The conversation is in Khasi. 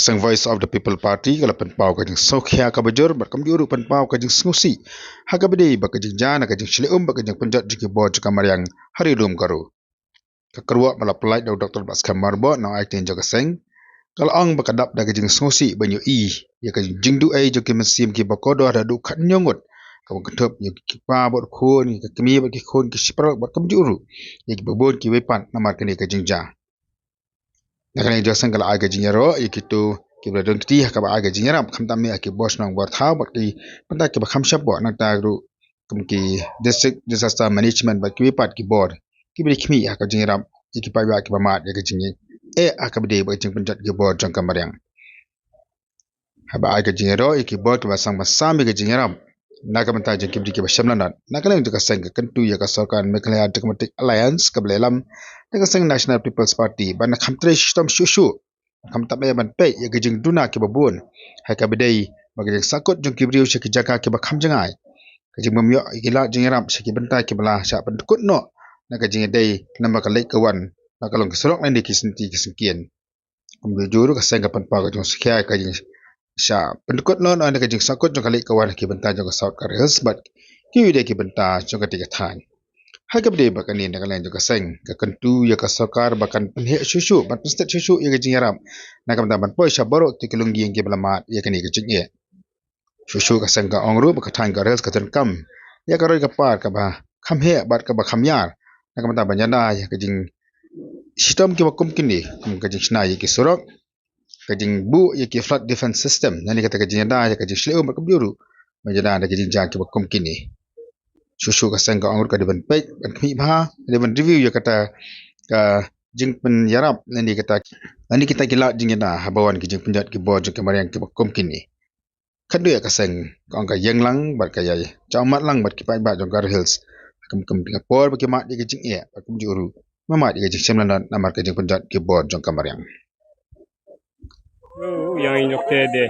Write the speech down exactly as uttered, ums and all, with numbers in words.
Seng Voice of the People Party ka la pynpaw ka jingsngewkhia kaba jur bad kumjuh ruh pynpaw ka jingsngewsih ha kaba dei bad ka jingjia na ka jingshlei um bad ka jingpynjot jong ki bor jong ka mariang ha Ri Lum Garo. Ka kyrwoh ba la pynlait da u Doktor Batskhem Myrboh, nongai ktien jong ka seng, ka la ong ba ka dap da ka jingsngewsih ban ïohi ïa ka jingduh ei jong ki mynsiem kiba kordor haduh khathynñiew ngut, kaba kynthup ïa ki kpa bad khun, ïa ki kmie bad ki khun, ki shipara bad kumjuh ruh ïa kiba bun kiwei pat namar kane ka jingjia. Na ka liang jong ka seng ka la ai ka jingïaroh ïa kito kiba la don kti ha kaba ai ka jingïarap, khamtam eh ha ki bor shnong bor thaw bad ki bynta kiba kham shapoh, nangta ruh kum ki District Disaster Management bad kiwei pat ki bor kiba dei khmih ha ka jingïarap ïa ki paidbah kiba mad ïa ka jingeh ha kaba dei bad ka jingpynjot ki bor jong ka mariang. Haba ai ka jingïaroh ïa ki bor kiba sdang ban sam ïa ka jingïarap na ka bynta jong ki briew kiba shem lanot, na ka liang jong ka seng ka kyntu ïa ka sorkar Meghalaya Democratic Alliance kaba la ïalam da ka seng National People's Party ban kham trei shitom shuh shuh, khamtam eh ban peit ïa ka jingduna kiba bun ha kaba dei bad ka jingsahkut jong ki briew sha ki jaka kiba kham jngai, ka jingbym ïoh ïa ki lad jingïarap sha ki bynta kiba la shah pyndkut noh na ka jingïadei namar ka leit ka wan, la ka long ki surok lane ki lynti ki syngkien. Kumjuh ruh ka seng ka pynpaw ka jingsngewkhia ka jingshah pyndkut noh na ka jingsahkut jong ka leit ka wan ha ki bynta jong ka South Garo Hills bad kiwei de ki bynta jong katei ka thaiñ. Ha kaba dei bad kane, na ka liang jong ka seng ka kyntu ïa ka sorkar ba kan pynheh shuh shuh, ban pynstet shuh shuh ïa ka jingïarap na ka bynta ban poi sha baroh kito ki longïing kiba la mad ïa kane ka jingeh. Shuh shuh ka seng ka ong ruh ba ka thaiñ Garo Hills ka donkam ïa ka roi ka par kaba kham heh bad kaba kham ïar na ka bynta ban ïada ïa ka jingshitom kiba kum kine, kum ka jingshna ïa ki surok, ka jingbuh ïa ki flood defense system, lane kata ka jingïada ïa ka jingshlei um bad kumjuh ruh ban ïada da ka jingjia kiba kum kine. Shuh shuh ka seng ka ong ruh ka dei ban peit, ban khmih bha, ka dei ban review ïa kata ka jingpynïarap lane kata, lane kita ki lad jingïada haba wan ki jingpynjot ki bor jong ka mariang kiba kum kine. Khyndiat ka seng ka ong ka ïeng lang bad ka ïai jakhmat lang bad ki paidbah jong Garo Hills, kum kum ka por ba ki mad ïa ka jingeh bad kumjuh ruh ba mad ïa ka jingshem lanot namar ka jingpynjot ki bor jong ka mariang. Yang injok te de.